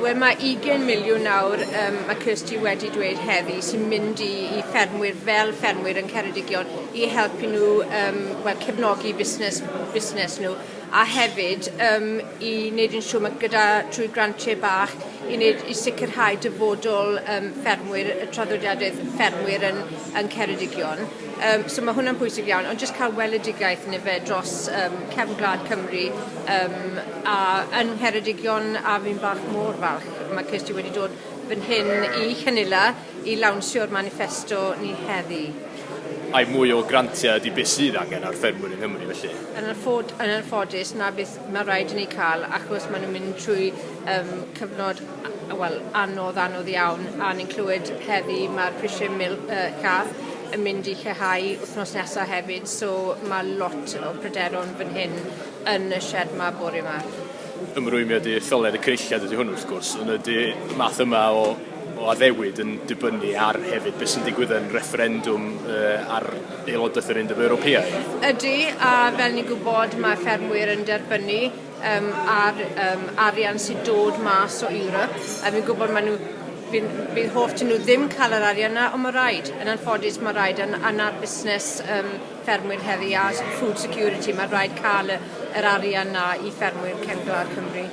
wel mae 20 miliwn nawr, um, mae Kirsty wedi dweud heddi, sy'n mynd i ffermwyr fel ffermwyr yn Ceredigion i helpu nhw um, wel, cefnogi busnes nhw a hefyd um, i wneud yn siŵr mae gyda trwy grantiau bach i, wneud, i sicrhau dyfodol um, ffermwyr, y traddodiadau ffermwyr yn Ceredigion. So mae hwnna'n bwysig iawn, ond jyst cael weledigaeth yn efe dros cefn gwlad Cymru a yn Ngheredigion, a fi'n falch mor falch. Mae Kirsty wedi dod fan hyn i Llanilla i lawnsio'r manifesto ni heddi. Ai mwy o grantiau ydy beth sydd angen ar ffermwyr yng Nghymru felly? Yn anffodus, na beth mae rhaid i ni cael, achos maen nhw'n mynd trwy cyfnod wel, anodd, anodd iawn, a ni'n clywed heddi mae'r prisiau llath yn mynd i lleihau wythnos nesaf hefyd, so mae lot o pryderon fan hyn yn y sied 'ma bore 'ma. Ymrwymiad i etholiad y Cynulliad ydy hwn wrth gwrs, ond ydy y math yma o addewid yn dibynnu ar hefyd beth sy'n digwydd yn refferendwm ar aelodaeth yr Undeb Ewropeaidd? Ydy, a fel ni'n gwybod mae ffermwyr yn derbynnu ar arian sy'n dod mas o Ewrop, a fi'n gwybod maen nhw, fydd hoff 'da nhw ddim cael yr arian 'na, ond mae rhaid, yn anffodus mae rhaid, a 'na'r busnes ffermwyr heddi a food security, mae rhaid cael yr arian 'na i ffermwyr cefn gwlad Cymru.